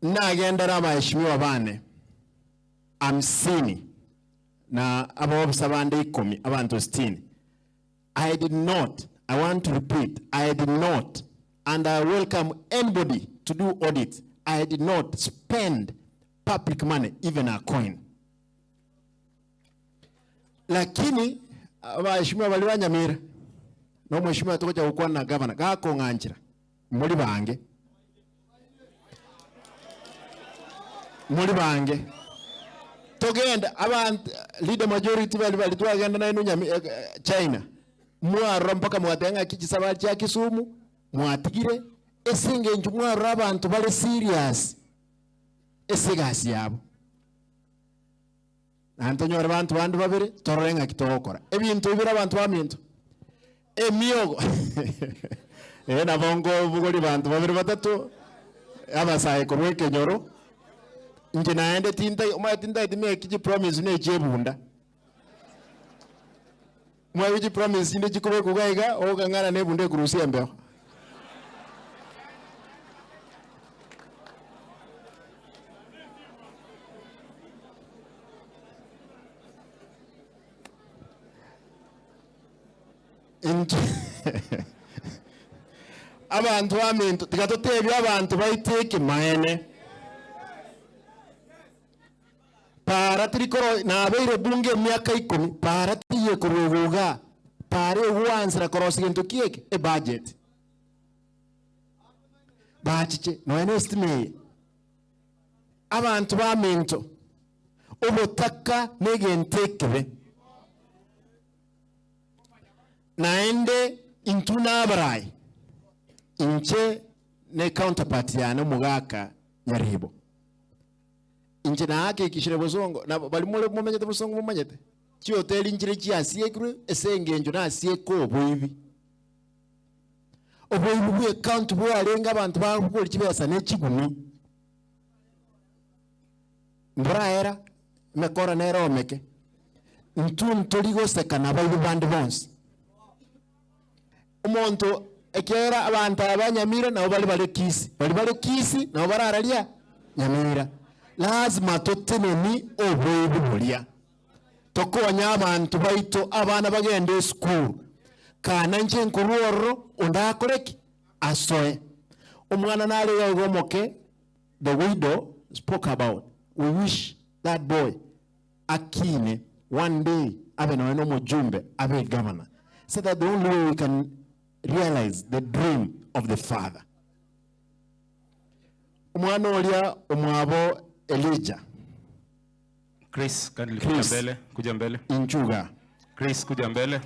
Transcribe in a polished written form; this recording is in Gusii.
Nagendere abaheshimiwa bane hamsini na abaofisa bande ikomi, abanto sitini. I did not, I want to repeat, I did not, and I welcome anybody to do audit, I did not spend public money, even a coin. Lakini abaheshimiwa baria ba Nyamira na omweshimiwa togocha gokwana na gavana gakong'anchera muri bange muri bange togende abanto leader majority bari bari twagenda nainwe Nyami eh, China mwarora mpaka mwateba ng'aki chisabari chia Kisumu mwatigire ase eng'encho mwarora abanto bare serious ase egasi yabo. Naende tonyore abanto bande babere, torore ng'aki togokora. Ebinto ebi bire abanto baminto, emiogo eh nabo nkobogoria banto babere batato, abasae korwa ekenyoro, inche naende tintai omanyete tintageti make chipromise buna echia ebunda. Omanyete chipromise chinde chikobekwa iga iga, ogokang'ana na ebunda ekorusia embeo. Intwe abanto baminto tiga totebie abanto baito ekemanene. Para tiri koro nabeire bunge emiaka ikomi, para teiyo ekorwa igo igaa, para egwansera korosia gento ki eke? Ebudget. Bachiche nonya na estima eye. Abanto baminto, obotaka negento ekebe. Naende intwe nabarai, inche ne counterpart yane omogaka Nyaribo. Inche naakikishire bosongo, na baria more momenyete bosongo momanyete, chihoteli nchire chiasiekirwe ase engencho nasieke oboibi. Oboibi bwa ecounty bwarenge abanto bakoria chibesa ne chigumi, mboraera, emekora nere omeke, intwe ntori goseka nabaibi bande bonsi. Omonto ekiagera abanto aba ba Nyamira nabo bare bare Kisii, baria bare Kisii nabo barararia Nyamira. Lazima toteneni oboibi boria, tokonye abanto baito abana bagende esukuru, kana inche nkorwa ororo onde akore ki? Asoe. Omwana nare iga iga omoke, the widow spoke about, we wish that boy akine one day abe nonya na omojumbe abe egavana so that the only way we can realize the dream of the father. Omwana oria omwabo Elijah. Chris, kindly kuja Chris. mbele, kuja mbele. Inchuga. Chris, kuja mbele.